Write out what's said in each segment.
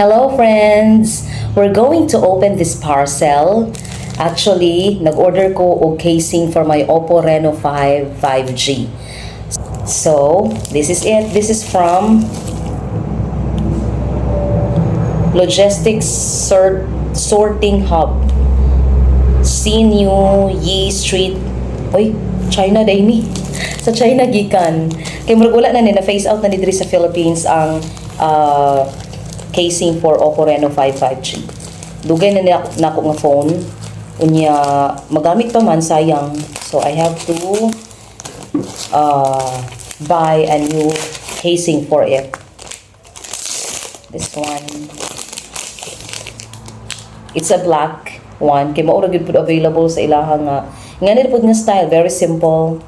Hello friends! We're going to open this parcel. Actually, nag-order ko og casing for my Oppo Reno 5 5G. So, this is it. This is from Logistics Sorting Hub. Whooooiiii Street. Oy, China day ni. Sa China gikan. Kay murag wala na ni na phase out na ni diri sa Philippines ang casing for Oppo Reno 5 5G. Dugay na ako nga phone. Unya magamit pa man sayang. So I have to buy a new casing for it. This one. It's a black one. Kay mao ra gyud pud available sa ilaha nga. Nga pud nga style, very simple.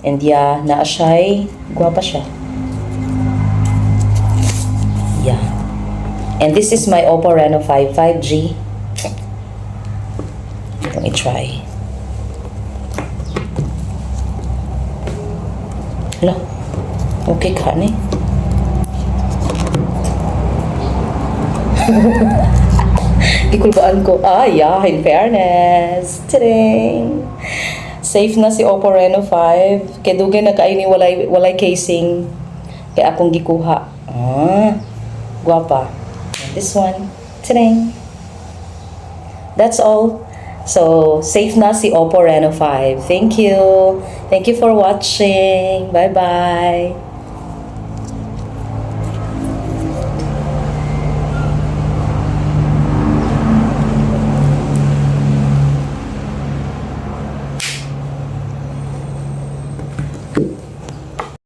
And yeah, naa siya, guwapa siya. Yeah. And this is my Oppo Reno 5 5G. Let me try. Hala. Okay ka ni. Ikulbaan ko. Yeah, in fairness. Tadang! Safe na si Oppo Reno 5. Kaya dugay na kaini walay casing. Kaya akong gikuha. Guwapa. And this one. Tadang! That's all. So, safe na si Oppo Reno 5. Thank you. Thank you for watching. Bye-bye.